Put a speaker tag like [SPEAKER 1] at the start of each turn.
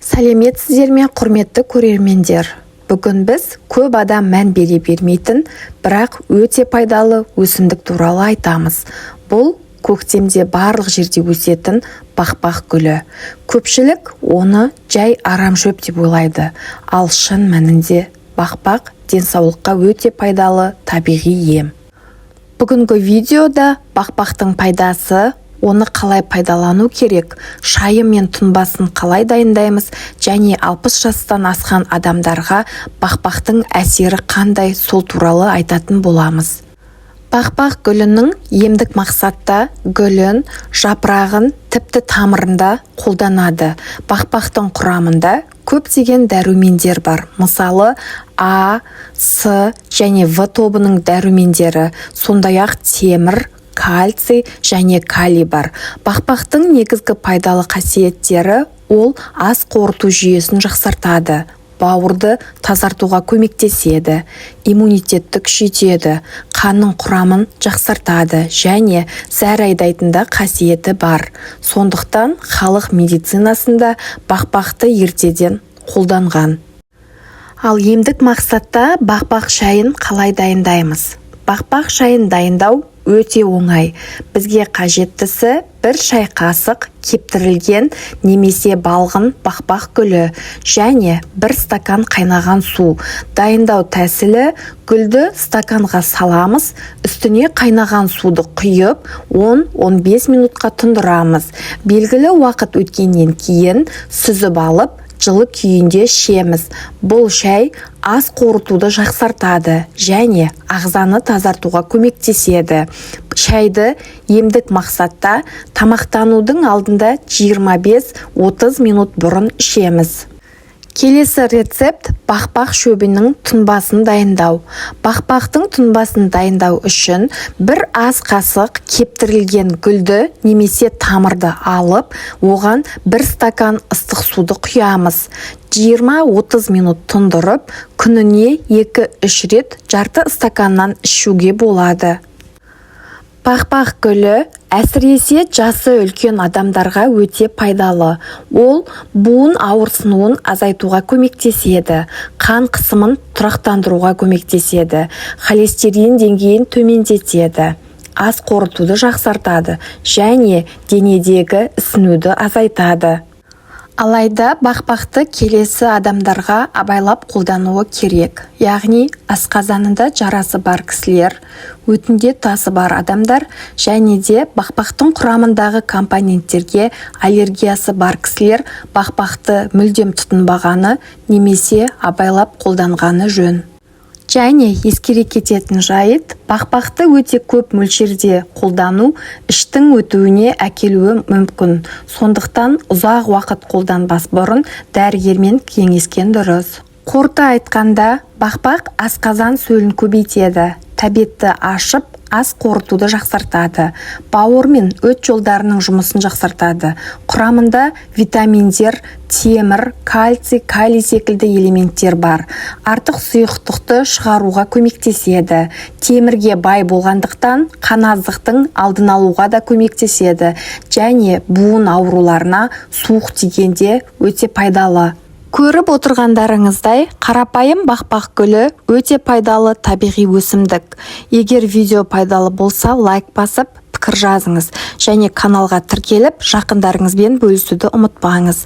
[SPEAKER 1] Сәлеметсіздер ме, құрметті көрермендер! Бүгін біз көп адам мән бере бермейтін, бірақ өте пайдалы өсімдік туралы айтамыз. Бұл көктемде барлық жерде өсетін бақбақ гүлі. Көпшілік оны жай арамшөп деп ойлайды, ал шын мәнінде бақбақ денсаулыққа өте пайдалы табиғи ем. Бүгінгі видеода бақбақтың пайдасы, оны қалай пайдалану керек, шайы мен тұнбасын қалай дайындаймыз және 60 жастан асқан адамдарға бақбақтың әсері қандай, сол туралы айтатын боламыз. Бақбақ гүлінің емдік мақсатта гүлін, жапырағын, тіпті тамырында қолданады. Бақбақтың құрамында көптеген дәрумендер бар. Мысалы, А, С және В тобының дәрумендері, сондай-ақ темір, кальций және калий бар. Бақбақтың негізгі пайдалы қасиеттері: ол ас қорыту жүйесін жақсартады, бауырды тазартуға көмектеседі, иммунитетті күшейтеді, қанның құрамын жақсартады және зәр айдайтын да қасиеті бар. Сондықтан халық медицинасында бақбақты ертеден қолданған. Ал емдік мақсатта бақбақ шайын қалай дайындаймыз? Бақбақ шайын дайындау өте оңай. Бізге қажеттісі: бір шай қасық кептірілген немесе балғын бақбақ гүлі және бір стакан қайнаған су. Дайындау тәсілі: гүлді стаканға саламыз, үстіне қайнаған суды құйып, 10-15 минутқа тұндырамыз. Белгілі уақыт өткеннен кейін сүзіп алып, жылы күйінде ішеміз. Бұл шай ас қорытуды жақсартады және ағзаны тазартуға көмектеседі. Шайды емдік мақсатта тамақтанудың алдында 25-30 минут бұрын ішеміз. Келесі рецепт: бақбақ шөбінің тұнбасын дайындау. Бақбақтың тұнбасын дайындау үшін бір ас қасық кептірілген гүлді немесе тамырды алып, оған бір стакан ыстық суды құямыз. 20-30 минут тұндырып, күніне 2-3 рет жарты стаканнан ішуге болады. Бақбақ гүлі әсіресе жасы үлкен адамдарға өте пайдалы. Ол буын ауырсынуын азайтуға көмектеседі, қан қысымын тұрақтандыруға көмектеседі, холестерин деңгейін төмендетеді, ас қорытуды жақсартады және денедегі ісінуді азайтады. Алайда бақбақты келесі адамдарға абайлап қолдануы керек, яғни асқазанында жарасы бар кісілер, өтінде тасы бар адамдар және де бақбақтың құрамындағы компоненттерге аллергиясы бар кісілер бақбақты мүлдем тұтынбағаны немесе абайлап қолданғаны жөн. Және ескере кететін жайт: бақбақты өте көп мөлшерде қолдану іштің өтуіне әкелуі мүмкін. Сондықтан ұзақ уақыт қолданбас бұрын дәрігермен кеңескен дұрыс. Қорыта айтқанда, бақбақ асқазан сөлін көбейтеді, тәбетті ашып, ас қорытуды жақсартады, бауыр мен өт жолдарының жұмысын жақсартады. Құрамында витаминдер, темір, кальций, калий секілді элементтер бар. Артық сұйықтықты шығаруға көмектеседі. Темірге бай болғандықтан, қаназдықтың алдын алуға да көмектеседі және буын ауруларына, суық тигенде өте пайдалы. Көріп отырғандарыңыздай, қарапайым бақбақ гүлі өте пайдалы табиғи өсімдік. Егер видео пайдалы болса, лайк басып, пікір жазыңыз және каналға тіркеліп, жақындарыңызбен бөлісуді ұмытпаңыз.